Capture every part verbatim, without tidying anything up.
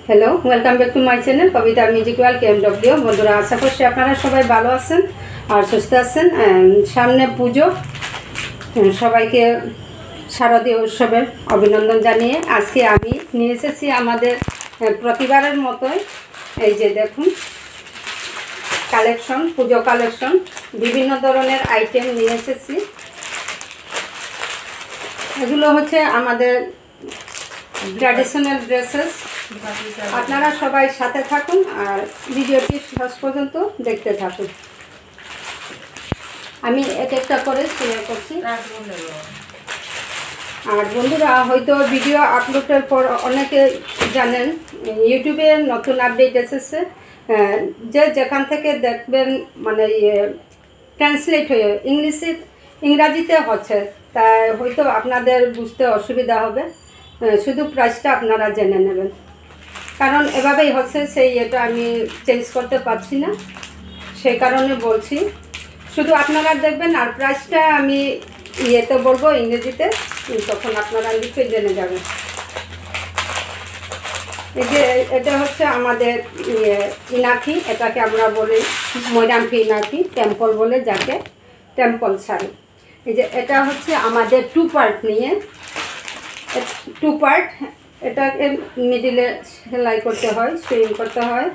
Hello, welcome back to my channel, Kavita Music World K M W। বন্ধুরা, আশা করছি আপনারা সবাই ভালো আছেন আর সুস্থ আছেন। আম, সামনে পুজো, উম, সবাইকে শারদীয় উৎসবের অভিনন্দন জানিয়ে আজকে আমি নিয়ে এসেছি আমাদের, আহ, প্রতিবারের মতোই, এই যে দেখুন, কালেকশন, পুজো কালেকশন, বিভিন্ন ধরনের আইটেম নিয়ে এসেছি। এগুলো হচ্ছে আমাদের ট্র্যাডিশনাল ড্রেসেস। আপনারা সবাই সাথে থাকুন আর ভিডিওটি শেষ পর্যন্ত দেখতে থাকুন। আমি এক একটা করে সেলাই করছি। আর বন্ধুরা, হয়তো ভিডিও আপলোডের পর অনেকে জানেন, ইউটিউবে নতুন আপডেট এসেছে। আহ, যে যেখান থেকে দেখবেন, মানে, ইয়ে, ট্রান্সলেট হয়ে ইংলিশে, ইংরাজিতে হচ্ছে, তাই হয়তো আপনাদের বুঝতে অসুবিধা হবে। আহ, শুধু প্রাইসটা আপনারা জেনে নেবেন, কারণ এভাবেই হচ্ছে, সেই এটা আমি চেঞ্জ করতে পারছি না, সেই কারণে বলছি। শুধু আপনারা দেখবেন, আর প্রাইসটা আমি ইয়েতে বলবো, ইংরেজিতে, তখন আপনারা নিশ্চয়ই জেনে যাবেন। এই যে এটা হচ্ছে আমাদের, ইয়ে, ইনাফি, এটাকে আমরা বলি মৈরামফি ইনাফি, টেম্পল বলে যাকে, টেম্পল শাড়ি। এই যে এটা হচ্ছে আমাদের টু পার্ট নিয়ে, টু পার্ট, এটাকে মিডিলে সেলাই করতে হয়, সুইং করতে হয়।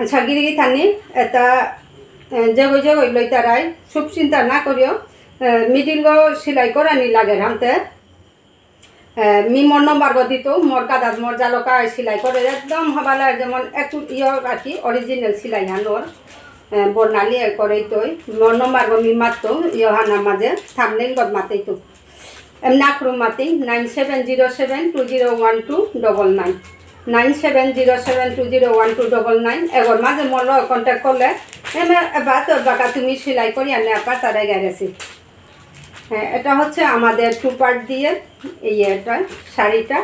আচ্ছা, গিরিগিথানি, এটা, এ, যেগো যেগো লইতারাই, খুব চিন্তা না করিও, এ, মিডিলগো সেলাই করানি লাগে হানতে। এ, মি মোর নম্বরগো দিতৌ, মোর কাদাত মোর জালকা সেলাই করে একদম হবালা, যেমন একটু ইয়ে আর কি, অরিজিনাল সেলাই হানোর, এ, বর্ণালী এ করেই তৈ, মোর নম্বরগো মি মাততৌ, ইয়ে হানা মাঝে, থাম্বনেইলগত মাতেই তো। এম নাকরু মাতেই, nine seven zero seven two zero one two double nine, nine seven zero seven two zero one two double nine, এগোর মাঝে মোর লগে কন্ট্যাক্ট করলে, এমে এবার তো বাকা তুমি সেলাই করি আনে আপার তারা গেছি। হ্যাঁ, এটা হচ্ছে আমাদের টু পার্ট দিয়ে, এই এটা, শাড়িটা,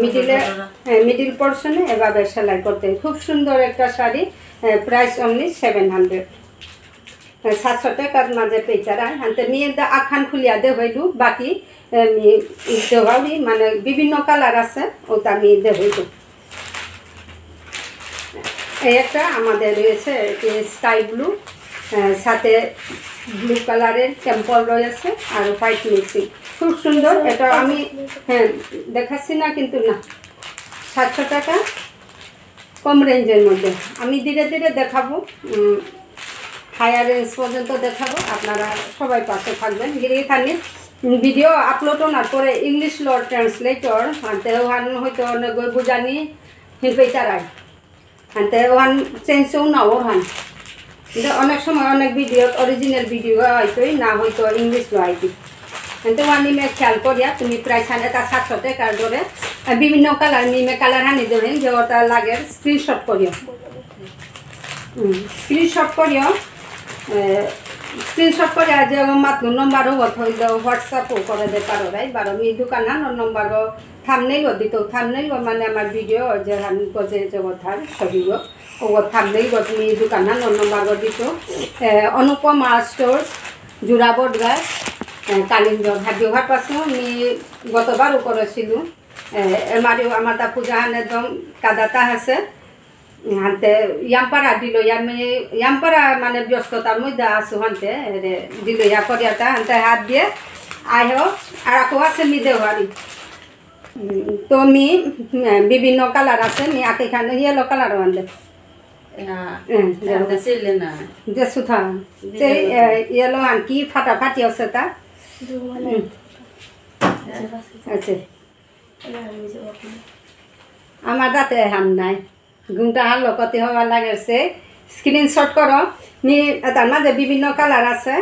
মিডিলে, হ্যাঁ, মিডিল পোর্শনে এভাবে সেলাই করতে হয়। খুব সুন্দর একটা sari, price only seven hundred. সাতশো টাকার মাঝে পেয়ে চারা, হানতে মি এটা আখান খুলিয়া দে হইলু, বাকি, এ, মি দেওয়ালি, মানে, বিভিন্ন কালার আছে, ওটা মি দে হইলু। এই একটা আমাদের রয়েছে, এটি স্কাই ব্লু, আহ, সাথে ব্লু কালারের টেম্পল রয়েছে আর হোয়াইট মিক্সিং, খুব সুন্দর। এটা আমি, হ্যাঁ, দেখাচ্ছি না, কিন্তু না, সাতশো টাকা, কম রেঞ্জের মধ্যে। আমি ধীরে ধীরে দেখাবো, উম, হায়ার রেঞ্জ পর্যন্ত দেখাবো, আপনারা সবাই পাশে থাকবেন। গিরি খানি ভিডিও আপলোড হওয়ার পরে ইংলিশ ল ট্রান্সলেটর, আনতে ওহান হয়তো অনেক বুঝানি হিলপেইতারাই। আনতে ওহান চেঞ্জ না ওর হান। কিন্তু অনেক সময় অনেক ভিডিও, অরিজিনাল ভিডিও হয়তো না হয়তো ইংলিশ ল আইতি। আনতে ওহান নিমে খেয়াল করিয়া তুমি প্রাইস হান এটা সাতশো টাকার ধরে, আহ, বিভিন্ন কালার নিমে কালার হানি ধরেন যে ওটা লাগে স্ক্রিনশট করিও। হুম, স্ক্রিনশট করিও, এ, স্ক্রিনশট করে আজ আমার মাত্র নম্বরও হইল WhatsApp-ও করে দে পারো রাই, বারো মি দোকান হান নম্বরও থাম্বনেইল দিত, থাম্বনেইল মানে আমার ভিডিও যে হান গজে যে কথার ছবিও, ও থাম্বনেইল তুমি দোকান হান নম্বরও দিত। এ, অনুপমা স্টোর্স, জোড়া বটগাছ, এ, কালিঞ্জর হাত ব্যবহার পাসু, মি গতবারও করেছিল। এ, এমারিও আমার তা পূজা হান একদম কাদাতা আছে। হাতে ইয়ামপারা দিল, ইয়ামি, ইয়ামপারা মানে ব্যস্ততার মধ্যে আছো হানতে, এরে দিল ইয়া করিয়াটা, হানতে হাত দিয়ে, আইহো, আর আকো আছে মি দেওয়ারি। উম, তো মি, উম, বিভিন্ন কালার আছে, মি আকেখান ইয়েলো কালার আনলে। হ্যাঁ, হুম, এটা দেও। সিলে না। যে সুথা, দিলে সেই, না। এ, ইয়েলো আনকি ফাটাফাটি আছে তা। দুমালে। হুম। আচ্ছা। আচ্ছা। আমার তাতে হান নাই। ঘুমটা হার লগতে হওয়া লাগেছে। স্ক্রিনশট করো। মি, তার মাঝে বিভিন্ন কালার আছে।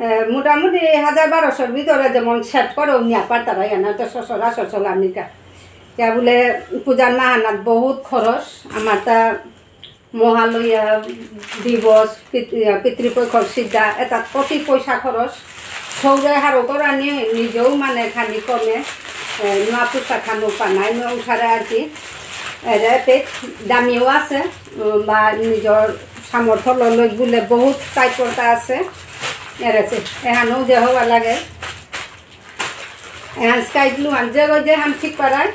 এ, মোটামুটি হাজার বারোশোর ভিতরে যেমন সেট করো, নিয়া পারতারা, এখানে তো সচরাচর চলানিকা। ইয়া বলে পূজার মাহানাত বহুত খরচ। আমার তা মহালয়া দিবস, পিত-, ইয়া, পিতৃপক্ষর সিদ্ধা, এটা কতি পয়সা খরচ। সৌরে হারো করানি নিজেও মানে খানি কমে, এ, নোয়া পোশাক খানো পানাই, নোয়া উঠারে আর কি। এরে এতে দামিও আছে, উম, বা নিজর সামর্থ্য লই বুলে বহুত টাইপর তা আছে। এর আছে, এহানো যে হওয়া লাগে। এহান স্কাই ব্লু হান, যে গো যে হান ঠিক পারায়।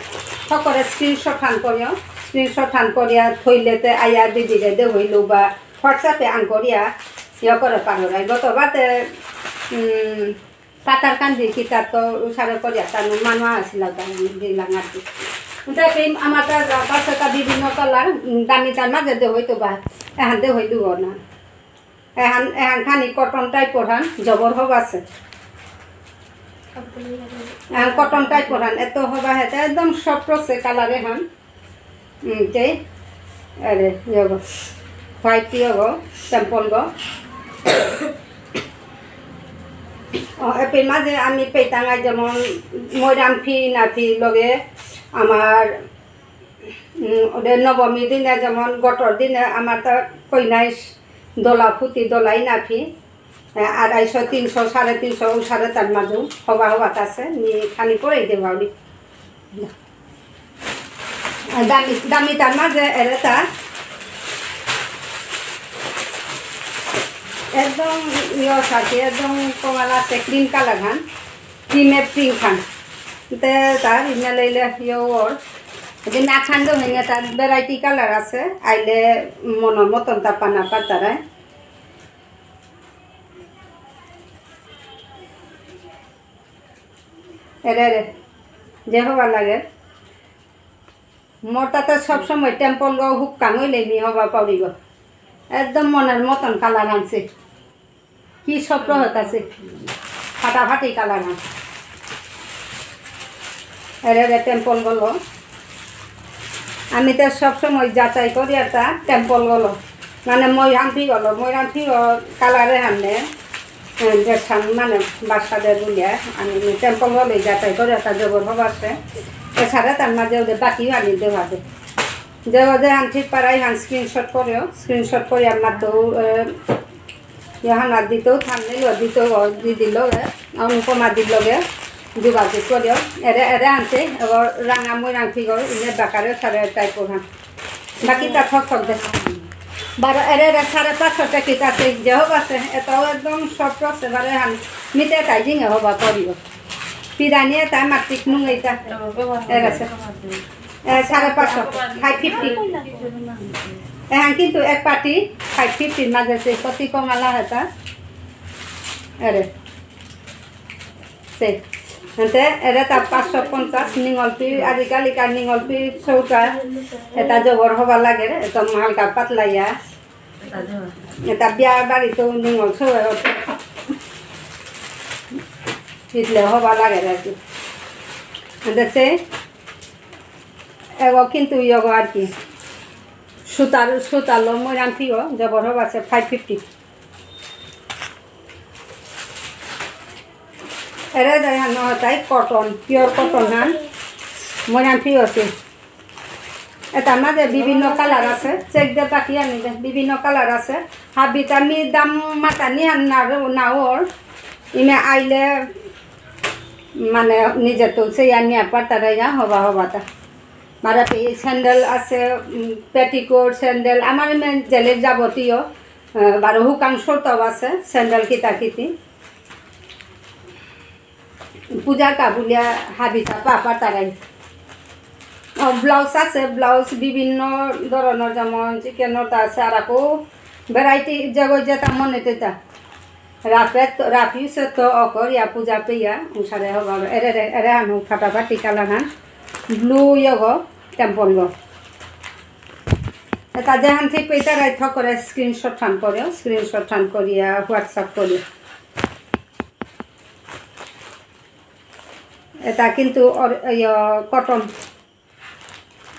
সকলে স্ক্রিনশট হান করিও, স্ক্রিনশট হান করিয়া থইলেতে আয়া দিদিরে দে হইল বা WhatsApp এ আন করিয়া ইয়া করে পারো রাই। গত বাতে, উম, পাতার কান্দি কিতা তো উসারে করিয়া তার মানু আসিল তার দিলাম আর কি। উঠে পেম আমার কাছে তা বিভিন্ন কালার, উম, দামি তার মাঝে দে হইতো বা, এহান দে হইল না। এহান, এহান খানি কটন টাইপর হান, জবর হবা আছে। এহান কটন টাইপর হান, এত হবা হেতে একদম সফট আছে কালার এহান। উম, তে, আরে, ইয়ে গো, হোয়াইট ইয়ে গো, স্যাম্পল গো। ও, এপি মাঝে আমি পেতাঙাই যেমন মৈরাম ফি না ফি লগে আমার, উম, ওদের নবমী দিনে যেমন গটর দিনে আমার তো কইনাই দলা ফুটি দলাই না ফি, আ, আড়াইশো, তিনশো, সাড়ে তিনশো, ও সাড়ে তার মাঝে হবা হবা আছে, নি খানি পরেই দেওয়া উনি। দামি, দামি তার মাঝে এরেতা একদম ইয়ে সাথে একদম কমলা আছে, ক্রিম কালার হান, ক্রিমে পিঙ্ক হান। তে তার ইমে লইলে ইয়ে ওর, যে না খান দো ভেঙে তার ভ্যারাইটি কালার আছে, আইলে মনের মতন তা পানা পাতারায়। এরে, এরে, যে হবা লাগে। মোর তাতে সবসময় টেম্পল গো হুক্কাং হইলে নি হবা পাউরি গো। একদম মনের মতন কালার আনছে। কি সফট হতাছে। ফাটাফাটি কালার আনছে। এরে, এরে, টেম্পল গলো। আমি তো সবসময় যাচাই করি আর তা টেম্পল গলো। মানে ময়রাংফি গলো, ময়রাংফি ও কালারে হামনে, এ, যে সাম মানে বাসাদে বুলিয়া, আমি টেম্পল গলো যাচাই করি আর তা জবর হবা আছে। এছাড়া তার মাঝে ওদের বাকিও আনি দেওয়া আছে। যে ওদের আনছি পারাই হান স্ক্রিনশট করেও, স্ক্রিনশট করে আমার তো, এ, ইহান আর দিতেও থামনেল দিতেও দিদি লগে, অনুপমা দির লগে যোগাযোগ করিও। এরে, এরে আনছে, এবার রাঙা মই রাংথি গো, ইনে বাকারে সাড়ে টাইপ ওখান। বাকি তা থক থক দে। বারো, এরে, এরে সাড়ে পাঁচশো টাকা আছে, যে হোক আছে, এটাও একদম সফট আছে, বারে হান, মিতে তাই জিঙে হবা করিও। পিরানি এটা মাটিক নুং এটা। এর আছে। এ, সাড়ে পাঁচশো, five fifty। এহান কিন্তু এক পাটি five fifty মাঝে সে কতি কমালা হেতা। এরে। সে। এতে এরে তা পাঁচশো পঞ্চাশ নিঙলপি, আজিকালিকার নিঙলপি চৌকা। এটা জবর হবা লাগে রে, একদম হালকা পাতলা ইয়া। এটা বিয়া বাড়িতেও নিঙল সৌয়ে হতো। পিছলে হবা লাগে আর কি। এতে সে, এগো কিন্তু ইয়গো আর কি। সুতার, সুতার লো ময়রাংফিও, জবর হবা আছে five fifty। এরে দেয় হান হতাই কটন, পিওর কটন হান। ময়রাংফিও আছে। এটার মাঝে বিভিন্ন কালার আছে, চেক দে বাকি আনি দে, বিভিন্ন কালার আছে। হাবিতা মি দাম মাতানি হান না, না ওর। ইমে আইলে মানে নিজে তো সেই আনি আপার তারা ইয়া হবা হবা তা। মারা পে স্যান্ডেল আছে, উম, পেটিকোট, স্যান্ডেল, আমার ইমে জেলের যাবতীয়, আহ, বারো হুকান শর্টও আছে, স্যান্ডেল কিতা কিতি। পূজার কাবুলিয়া হাবিতা পাপা তারাই। ও, ব্লাউজ আছে, ব্লাউজ বিভিন্ন ধরনের, যেমন চিকেনর আছে, আর আকো ভ্যারাইটি যেগো যেটা মনে তেটা। রাফে তো, রাফ ইউসে তো অকর ইয়া পূজা পেয়া, উসারে হবা, এরে, এরে, এরে হানু ফাটাফাটি কালার হান। ব্লু ইয়গো, টেম্পল গো। এটা যেহান ঠিক পেয়ে তারাই থক করে স্ক্রিনশট হান করিও, স্ক্রিনশট হান করিয়া WhatsApp করিও। এটা কিন্তু অর-, ইয়, কটন।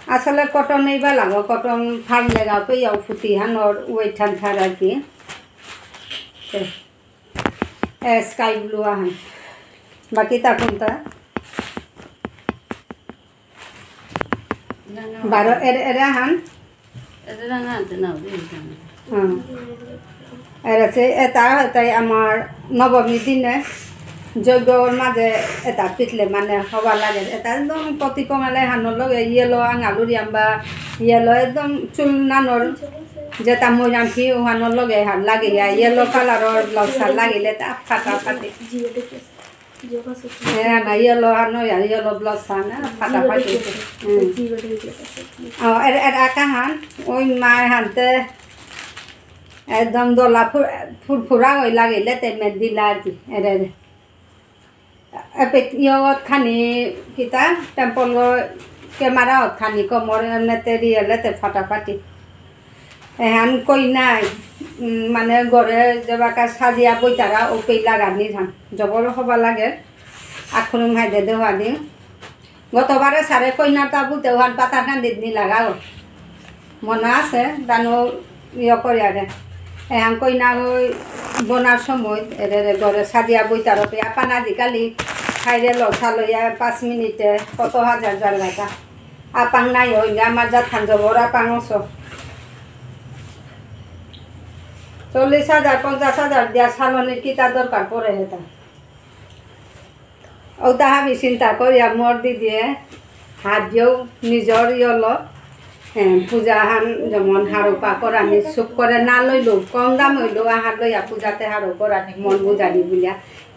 আসলে কটন এইবা লাগো, কটন ফার লেগা পেয়াও ফুতি হান ওর ওয়েট হান থার আর কি। এ, এ, স্কাই ব্লু আহান। বাকি তা কোনটা? বারো এর, এর আহান? এর আহান আনতে না, ওই আহান। হ্যাঁ। এর আছে, এটা হতাই আমার নবমী দিনে যজ্ঞর মাঝে এটা পিটলে মানে হবা লাগে। এটা একদম প্রতি কমালে হানোর লগে ইয়েলো আঙালুরি আম্বা, ইয়েলো একদম চুল নানোর যেটা মৈরাম কি ওহানোর লগে হার লাগে ইয়া, ইয়েলো কালারর ব্লাউজ হার লাগিলে তা ফাটাফাটি। এ, না, yellow হান, ওই yellow blouse হান, না, ফাটাফাটি। হুম। ও, এর, এর আকা হান, ওই মায় হানতে একদম দলা ফু-, ফুরফুরা ওই লাগিলে তে মে দিলা আর কি, এরে, এরে। এপে ইয়ত খানি কিতা, temple গ camera অত খানি কমর এমনে তে রিয়েলে তে ফাটাফাটি। এহান কইনাই, উম, মানে ঘরে যেবাকা সাজিয়া বইতারা ওপেই লাগানি ধান। জবর হবা লাগে। আখরুম হাইদে দেওয়া দিন। গতবারে সারে কইনাতা বুলতে ওহান পাতা কান্দিত নি লাগাও। মনে আছে, দানো ইয়ে করে আরে। এহান কইনা ওই বোনার সময় এরে রে ঘরে সাজিয়া বইতারা ওপেই আপান আজিকালি খাইরে লসা লইয়া পাঁচ মিনিটে কত হাজার জায়গাটা। আপাং নাই হইলে আমার জাত খান জবর আপাং অস। চল্লিশ হাজার, পঞ্চাশ হাজার দিয়া সালনির কিতা দরকার পড়ে হেতা। ও তাহা আমি চিন্তা করিয়া মোর দিদিয়ে হাত দিয়েও নিজর ইয়লো, এ, পূজা হান যেমন হারৌপা করানি চুপ করে না লইলো, কম দাম হইলো, আহার লইয়া পূজাতে হারৌ করানি মন বুঝানি বুলিয়া,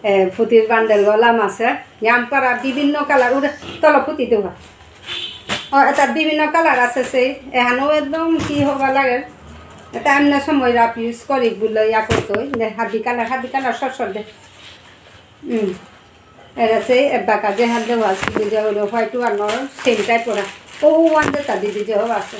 এ, ফুতির বান্ডেল গলাম আছে, ইয়াম করা বিভিন্ন কালার, উড়ে তল ফুতি দেওয়া। ও, এটা বিভিন্ন কালার আছে সেই, এহানো একদম কি হবা লাগে। এটা এমনি সময় রাফ ইউজ করি বুলে ইয়া করতে হয়। দে, হাবি কালার, হাবি কালার, সর, সর দে। হুম। এরা সেই এবাকা যে হাত দেওয়া আছে, যে হলো হোয়াইট ওয়ান ওর সেম টাইপ ওরা। ও ওয়ান দে তা দিদি যে হবা আছে।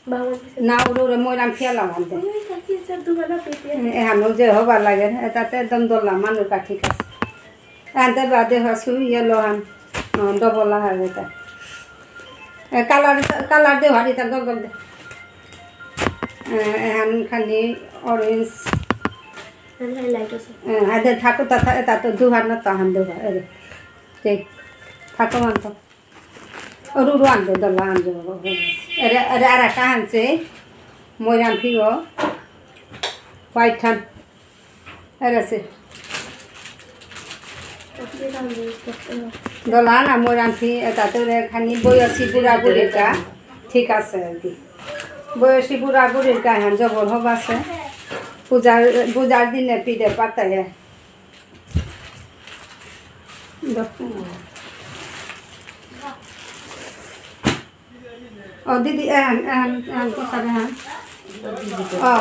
বাবা দিছে। না, ওরে, ওরে, ময়রাম ফিয়া লাগান দে। ওই কাকি আছে, দুবালা পেটে। এ, এহানো যে হবা লাগে, এটাতে একদম দলা মানুষ কা ঠিক আছে। এহানতে বাদে হসু ইয়েলো হান, অ, ডবল আহার এটা। এ, কালার, কালার দে, হারি তা গল গল দে। এ, এহান খানি অরেঞ্জ। এহান হাইলাইট আছে। এ, হাইদে থাকো তা, তা, তা তো দুহান না তাহান দেওয়া, এরে। ঠিক। থাকো মান তো। অরু রু আনতে, দলা আনতে, বাবা, বাবা। এরে, এরে, আর একটা আনছে, ময়রাম ফিও, হোয়াইট হান। এরে আছে। দলা না, ময়রাম ফি, এটা তো রে খানি বয়সী বুড়া বুড়ির কা, ঠিক আছে আর কি। বয়সী বুড়া বুড়ির কা হান জবর হবা আছে। পূজার, পূজার দিনে পিঠে পাতায়। ও দিদি, এহান, এহান, এহান, কোথায় এহান? ও,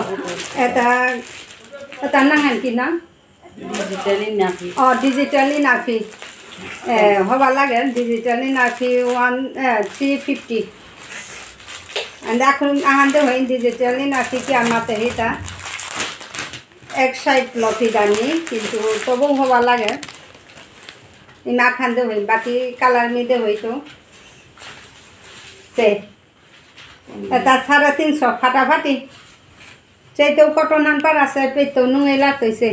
এটা, এটা নাঙহান কি নাঙ? Digital ইনাফি। ও, digital ইনাফি। এ, হবা লাগে, digital ইনাফি one, এ, three fifty। And এখন আহান দে হয় digital ইনাফি কি আমার তে হিতা? এক সাইড লতি দানি, কিন্তু তবু হবা লাগে। ইমা খান দে হই, বাকি কালার মি দে হই তো। সে। এটা সাড়ে তিনশো, ফাটাফাটি। চেইতেও কটন হান পার আছে, পেইতেও নুঙেই লাগতেছে।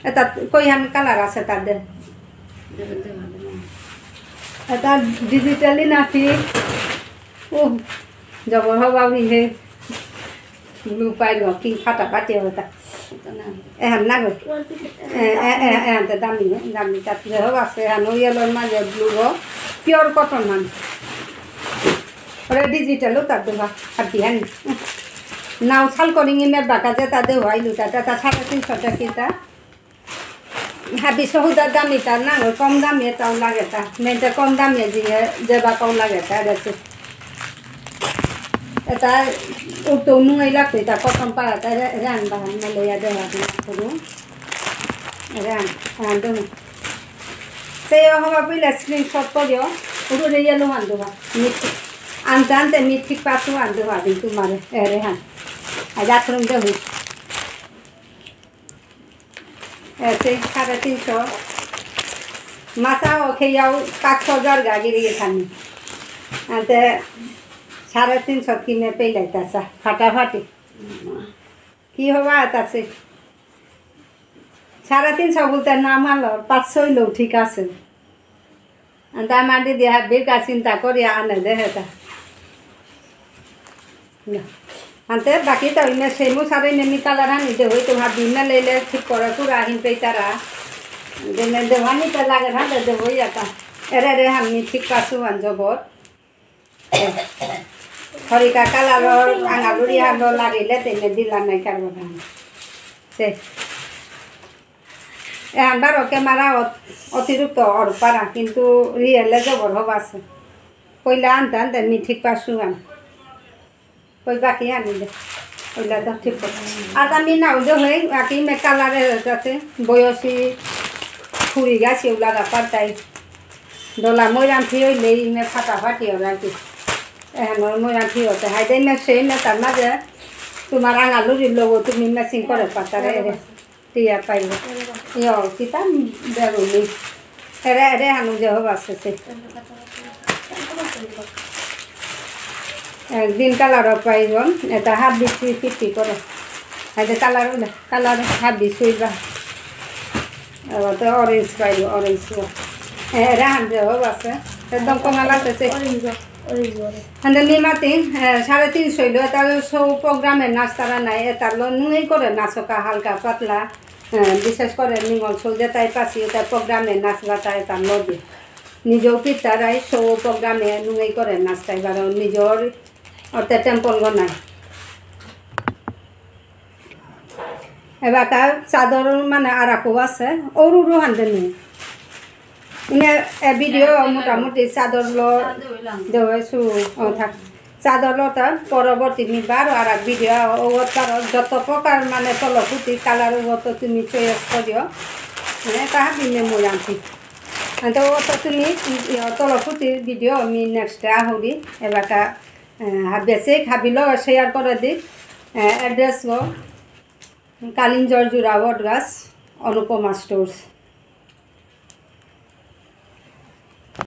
এটা কই হান কালার আছে তার দে? এটা digital ইনাফি। ও, জবর হবা উড়ি হে। Blue পাইল, কি ফাটাফাটি হতা। এহান না গো। এ, এ, এ, এহান তো দামি, দামি, তাত যে হবা আছে, এহান ওই yellow র মাঝে blue গো, pure cotton হান। ওরে digital ও তার দেওয়া, আর কি হান। নাও শাল করিং ইমে বাকা যে তা দেওয়া, ইলু তা, তা, তা সাড়ে তিনশো টাকা কিতা। হাবি সহুদা দামি তা না, কম দামি এটাও লাগে তা। মেয়েটা কম দামি দিয়ে, যে বাকাও লাগে তা, দেখো। এটা উঠতেও নুঙেই লাগতো, এটা cotton পারা, তা রে-, রেহান বাহান না লইয়া দেওয়া দিন করু। রেহান, রেহান দেবো। তে হবা বুঝলে screenshot করিও, উঠে রে yellow হান দেবা। মিথি, আনতে আনতে মিথি পাসু আন দেবা দিন তোমারে, এ রেহান। আর এখন দেবো। এ, সেই সাড়ে তিনশো। মাছা ও খেয়াও পাঁচশো জায়গা গিরি গেছানি। আনতে সাড়ে তিনশো কিনে পেলাইতাসা, ফাটাফাটি। কি হবা তাসে? সাড়ে তিনশো বলতে না মানলো, পাঁচশো হইলেও ঠিক আছে। আনতে আমার দিদি হাবির কা চিন্তা করিয়া আনে দে হেতা। না। আনতে বাকি তো ইনে সেমু সারে নেমি কালার আনি দে হই তো হাবি না লেলে ঠিক করে পুরা হিন পেইতারা। দেনে দেওয়ানি তো লাগে না দে দে হই আতা। এরে রে হামনি ঠিক পাসু আন জবর। হরিকা কালার আঙালুরি হালো লাগিলে তেনে দিলা নাই কারবাদান। সে। এহান বারো ক্যামেরা অত-, অতিরিক্ত অর পারা, কিন্তু রিয়েলে জবর হবা আছে। কইলা আনতে আনতে মি ঠিক পাসু আন। কই বাকি আনি দে। কইলা তো ঠিক করে। আর আমি না উদে হয়ে, বাকি মে কালারে যাতে বয়সী ফুরি গেছে, ওগুলা ব্যাপার তাই। ডলা ময়রাম ফি হইলে, ই মে ফাটাফাটি হবে আর কি। এখন ওর ময়রাম ফি হতে, হাই দে মে সেই মে তার মাঝে তোমার আঙালুরির লোগো তুমি ম্যাচিং করে পাতারে এরে। টিয়া পাইব। ইয়ো, কিতা বেরুনি। এরে, এরে হানু যে হবা আছে সে। এ, গ্রিন কালারও পাইব। এটা হাবি থ্রি ফিফটি করে। এই যে কালার হইলে, কালার হাবি সুইবা। এবার তো অরেঞ্জ পাইব, অরেঞ্জ। এ, এরে হান যে হবা আছে। একদম কমা লাগতেছে। অরেঞ্জ। হান্দে মি মাতি, এ, সাড়ে তিনশো হইলো, এটা সৌ প্রোগ্রামে নাচ তারা নাই, এটা লো নুঙেই করে নাচকা হালকা পাতলা, এ, বিশেষ করে নিঙল সৌ যেটাই পাসি, এটা প্রোগ্রামে নাচ বাতা এটা লো দি। নিজেও পিতারাই সৌ প্রোগ্রামে নুঙেই করে নাচতাই বারো, নিজের অতে টেম্পল গো নাই। এবাকা চাদর মানে আরাকো আছে, অরু অরু হান্দে নেই। ইনে এ ভিডিও মোটামুটি চাদর লো দেওয়া শুরু, ও, থাক। চাদর লো তার পরবর্তী মি বারো আর এক ভিডিও, ও, ও তার যত প্রকার মানে তলকুটি কালার ও তো তুমি চয়েস করিও। মানে তা হাবি মে মই আনছি। তো ও তো তুমি ই-, ই-, তলকুটির ভিডিও আমি নেক্সট আহুরি এবাকা, আহ, হাবিয়ে চেক হাবি লো শেয়ার করে দি, আহ, অ্যাড্রেস গো। কালিঞ্জর জোড়া বটগাছ, অনুপমা স্টোর্স।